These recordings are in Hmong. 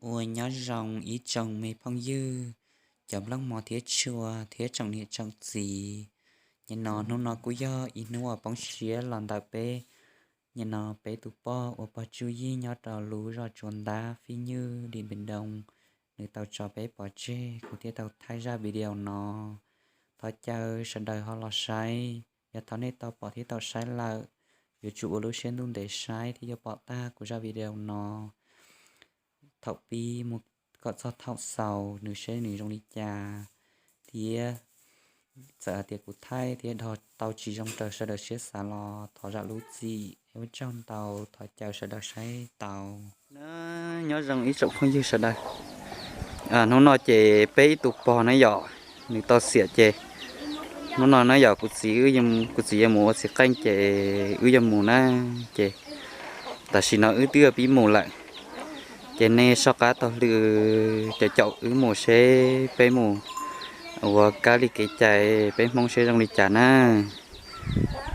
Ua nyob zoo ib tsoom me phooj ywg, cov nplooj mos thiab tshua thiab tsoom niam tsoom txiv. Nim no hnub no kuj yog ib hnub uas poob siab los ntawm peb, nim no peb tus pog uas pog Tsuj Yig nyob rau lub zos Tsuas Ntab, Fij Nywj, Điện Biên Đông, nws tau tso peb pov tseg, kuv thiaj tau thaij zaj video no. Thov caw sawv daws ho los saib, yog thaum nej tau pom thiab tau saib lawm, yuav tsum ua lub siab ntuj ntev saib thiaj yuav pom tag kuv zaj video no. Thaum pib mus kom txog thaum xaus nws seb nws zoo li cas, thiab txawm hais tias kuv thaij thiab dhos tau tsis zoo raws sawv daws siab xav los thov zam lub txim, ua tsaug ntau, thov caw sawv daws saib tau. Nyob zoo ib tsoom phooj ywg sawv daws. Hnub no ces peb ib tug pog na yom, nws tau xiam ces hnub no na yom, kuv txiv, kuv txiv yuav mus ua txiv qeej ces wb yuav mus na, ces tam sim no wb twb yuav pib mus lawm. Ces nej soj qab taug lw caum caum wb mus seb peb mus ua kab li kev cai peb Hmoob seb zoo li cas na.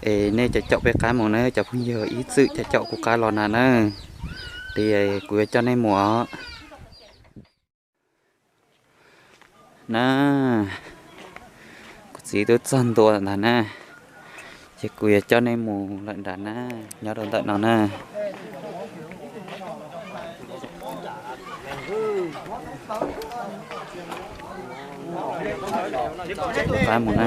Es nej caum caum peb qab mus na cov phooj ywg, ib txwm caum caum kuv qab los na na. Ces kuv yuav coj nej mus os. Na, kuv txiv twb txog ntua ntag na, ces kuv yuav coj nej mus lawm nrad na, nyob rau ntawm no na. Qab mus na.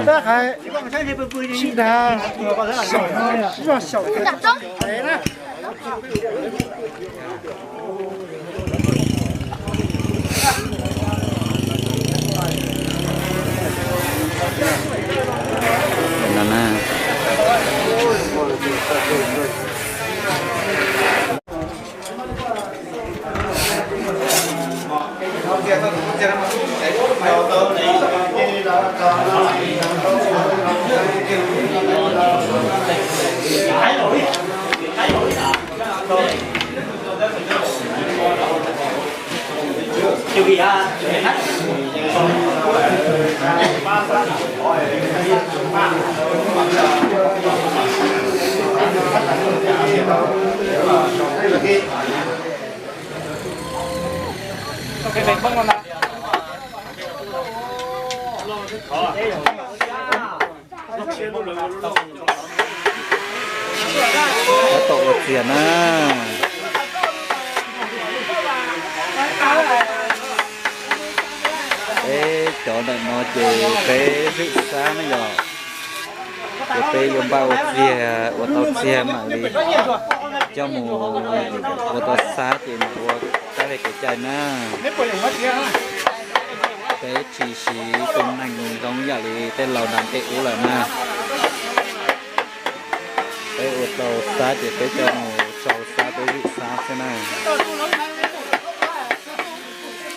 Tab tom ua txiag na. Peb cov ntawm no ces peb zwm xab na yom. Ces peb yuav npaj ua txiag, ua tau txiag mam li coj mus ua tau xab ces mus ua kab li kev cai na. Peb tsis siv tus neeg zoo yam li tej laus nram tej ub lawm na. Peb ua tau xab ces peb coj mus sau xab, peb zwm xab xwb na.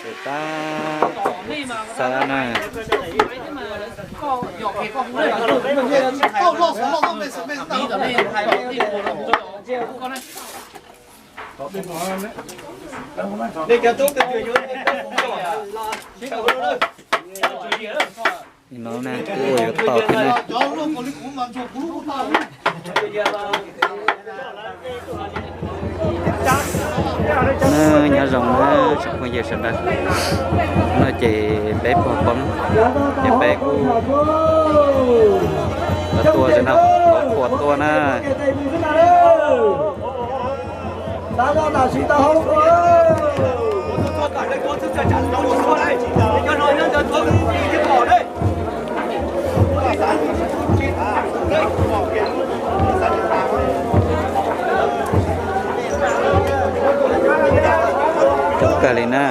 Ces tab tom ua xab na. Nim no na kuv ua yuav tau thiab na. Nyob zoo na tsoom phooj ywg sawv daws. No ces peb puag poob, ces peb kuj tua no, tua tua na. Coob kawg li na.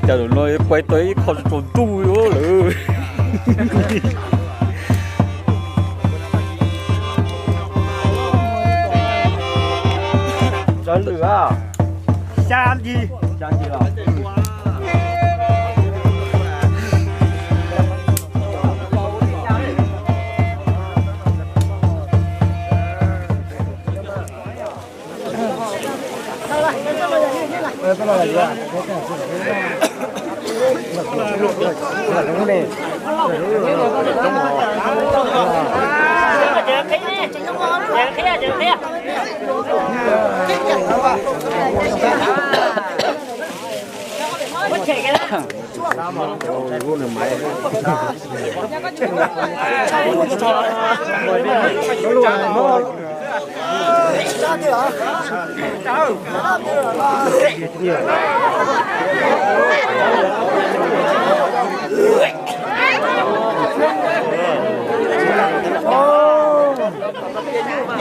Cas zaum no pais tau ib qho tsaus ntuj lawm. Xya nti. Xya nti los.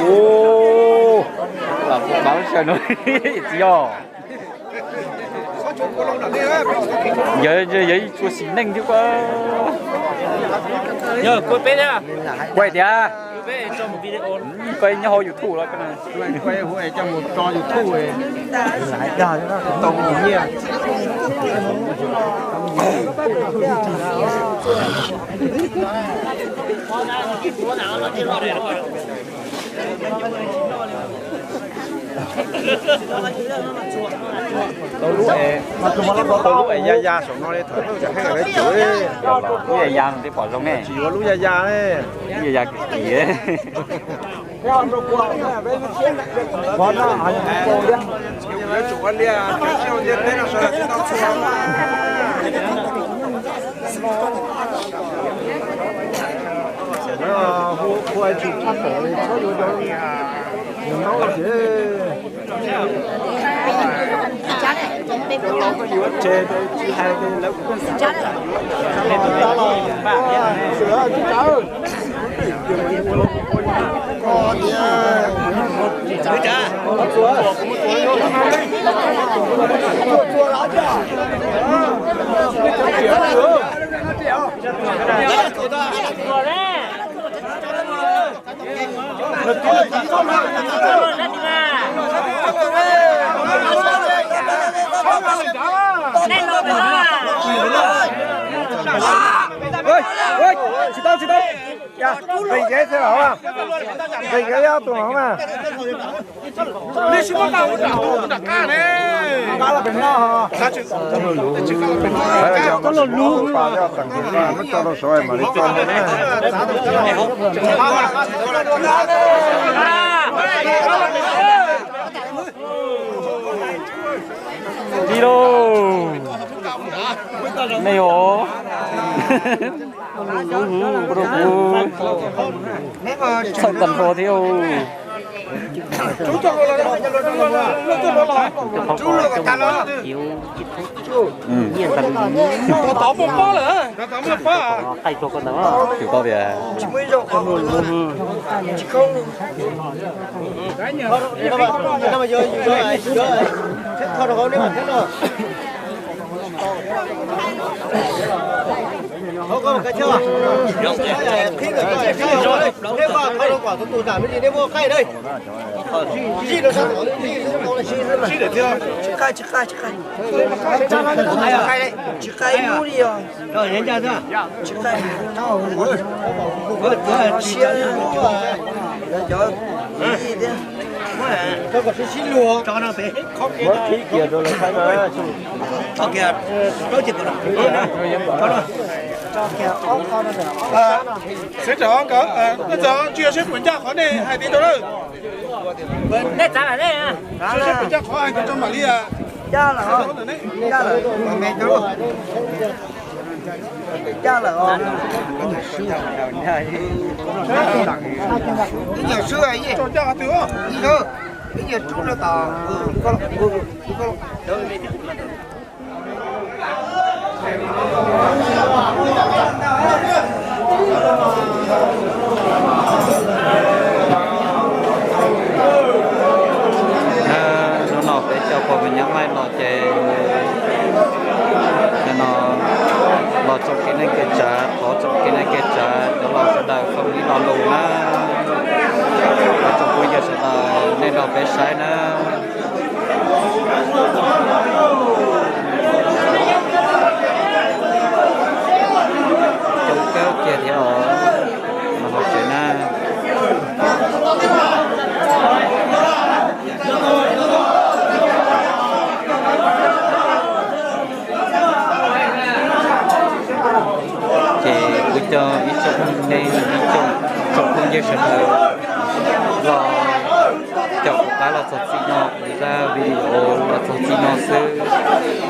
Ua, lam kuv pav sawv no tsis yog. Yawv, yawv ib tsuas sim neej thiab ko. Kuaib tias, koj nyob hauv YouTube los. Tau lub es ya ya saum no li, thawm lub cov heej lawv cov lub ya ya no twb pom zoo ne. Tsis yuav lub ya ya ne. Lub ya ya kwv tij. Tsis tau, tsis tau. Nqis kev xwb los, nqis kev ob tug no mas. Muab tso rau saud mam li tso. Li lauj, nej os. Txhawj tag nrho thiab. Qaij rau koj ntawd. Tsis qaij ib lub li os. Tsis qaij. Siab cov yij thiab. Seb tsis yog seb puas ncaj qhov nej hais tias rau lawm. Nej txav lawm ne. Seb puas ncaj qhov hais tias rau mam li. Ncaj lawm, ncaj lawm. Ncaj lawm os. Ib nyuag swb, ib nyuag rub no tom. Hnub no peb cov pog me nyuam laij no ces no los txog kev neej kev tsav, thov txog kev neej kev tsav, cov laus sawv daws foom ib lo lus na. Cov phooj ywg sawv daws nej nrog peb saib na. Coob kawg kiag thiab os, no hauv tsev na. Coj ib tsoom neeg, ib tsoom phooj ywg sawv daws los caum kuv qab los txog txij no, kuv zaj video los txog txij no xwb.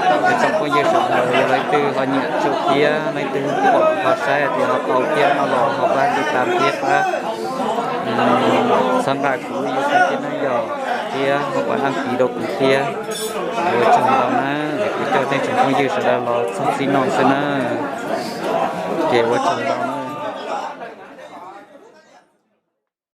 Cov tsoom phooj ywg sawv daws yog leej twg ho nyiam tsum thiab leej twg pom ho saib tias ho tau thiab no los ho pab tiv tam thiab pab txhawb nqa kuv YouTube thiab na yom, thiab ho pab dab kis rau kuv thiab. Ua tsaug ntau na, es kuv coj tej tsoom phooj ywg sawv daws los txog txij no xwb na, ces ua tsaug ntau na.